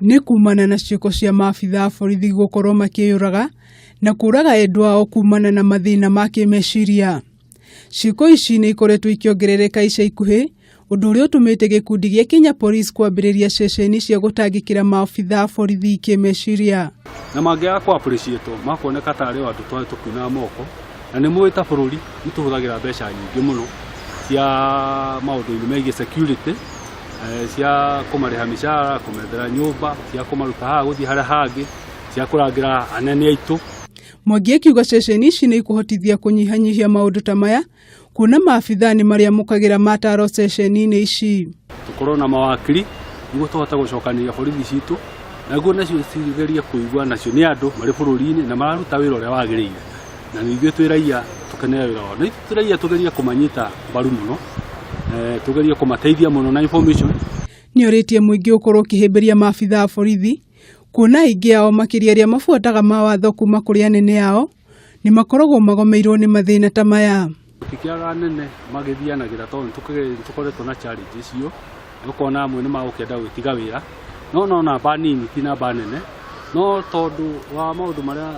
Nĩ kumana na ciĩko cia maabitha a borithi gũkorwo makĩyũraga na kũraga endwa ao kumana na mathĩna ma kĩmeciria. Ciĩko ici nĩ ikoretwo ikĩongerereka ica ikuhĩ, ũndũ ũrĩa ũtũmĩte gĩkundi gĩa Kenya Police kwambĩrĩria ceceni cia gũtangĩkĩra maabitha a borithi kĩmeciria. Na mangĩaga kũ appreciate makuoneka tarĩ o andũ twarĩ tũkiunaga moko. Na nĩ mũĩ ta bũrũri nĩ tũhũthagĩra mbeca nyingĩ mũno cia maũndũ-inĩ megiĩ security, cia kũmarĩha mĩcara, kũmethera nyũmba, cia kũmaruta haha gũthiĩ harĩa hangĩ, cia kũrangĩra anene aitũ. Mwangi akiuga ceceni ici nĩ ikũhotithia kũnyihanyihia maũndũ ta maya kuona maabithaa nĩ marĩamũkagĩra mataro ceceni-inĩ ici. Tũkorwo na mawakiri nĩguo tũhote gũcokanĩrĩria borithi citũ, naguo nacio cigerie kũigua nacio nĩ andũ marĩ bũrũri-inĩ na mararuta wĩra ũrĩa wagĩrĩire, na ithuĩ twĩ raia tũkenere wĩra wao. Na ithuĩ twĩ raia tũgerie kũmanyita mbaru mũno, tũgerie kũmateithia mũno na information. Nĩorĩtie mũingĩ ũkorwo ũkĩhĩmbĩria maabithaa a borithi kuona aingĩ ao makĩria arĩa mabuataga mawatho kuma kũrĩ anene ao nĩ makoragwo magomeirwo nĩ mathĩna ta maya. Tũtikĩaga anene magĩthianagĩra tondũ nĩ tũkoretwo na challenge icio, ũkona amwe nĩ magũkĩenda gwĩtiga wĩra, no no namba nini ti namba nene, no tondũ wa maũndũ marĩa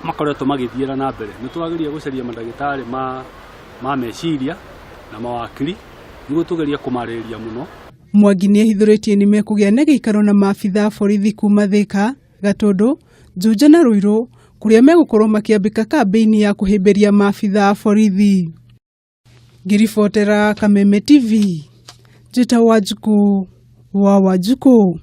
makoretwo magĩthiĩra na mbere, nĩ tũrageria gũcaria mandagĩtarĩ ma meciria na mawakiri nĩguo tũgerie kũmarĩrĩria mũno. Mwangi nĩ ehithũrĩtie nĩ mekũgĩa na gĩikaro na maabitha a borithi kuma Thika, Gatũndũ, Juja na Ruiru kũrĩa megũkorwo makĩambĩka kambĩini ya kũhĩmbĩria maabitha a borithi. Ngĩribotera Kameme TV, njĩtagwo Wanjikũ wa Wanjikũ.